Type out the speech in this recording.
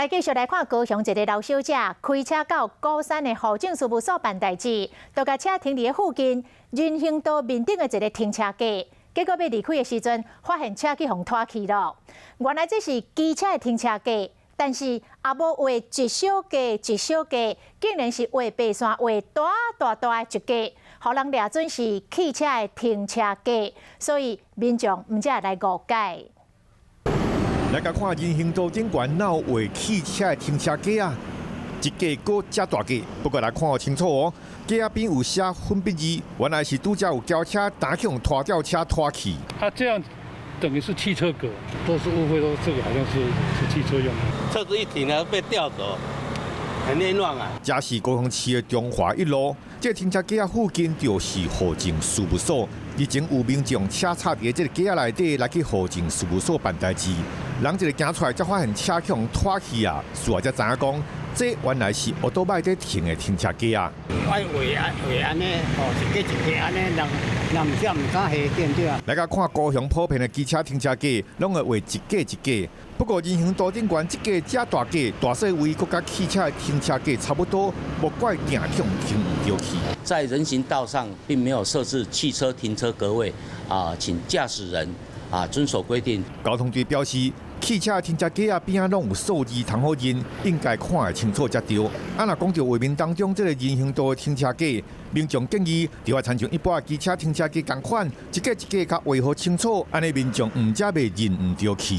來繼續來看高雄一个老小姐開車到鼓山的戶政事務所辦代誌，就共車停佇咧附近人行道面頂的一个停車格，結果欲離開的時陣，發現車去予拖去囉。原來這是機車的停車格，但是也無畫一小格一小格，竟然是畫白線畫大大大的一格，予人掠準是汽車的停車格，所以民眾毋才會來誤解。來共看人行道頂懸哪有畫汽車的停車格啊？一格閣遮大格，不過來看予清楚哦，格仔邊有寫粉筆字，原來是拄才有轎車打去予拖吊車拖去。啊，這樣等於是汽車格，都是誤會，說這個好像是汽車用的。車子一停呢，被吊走，很冤枉啊！這是高雄市的中華一路，這個停車格仔附近就是戶政事務所。日前有民眾車插佇這個格仔內底來去戶政事務所辦代誌，人一个行出來，才發現車去予拖去啊！事後才知影講，這原來是歐多拜佇停的停車格啊！愛畫按畫按呢，哦，一格一格按呢，人人毋才毋敢下，對毋對啊？來共看高雄普遍的機車停車格，攏會畫一格一格。不過人行道頂懸這格遮大格，大細位閣佮汽車的停車格差不多，莫怪定去予停毋著去。在人行道上並沒有設置汽車停車格位，啊，請駕駛人啊遵守規定。交通隊表示，汽車停車格仔邊仔攏有數字通好認，應該看會清楚才對。啊，若講著畫面當中這个人行道的停車格，民眾建議就愛親像一般的機車停車格仝款，一格一格共畫予清楚，按呢民眾毋才袂認毋著去。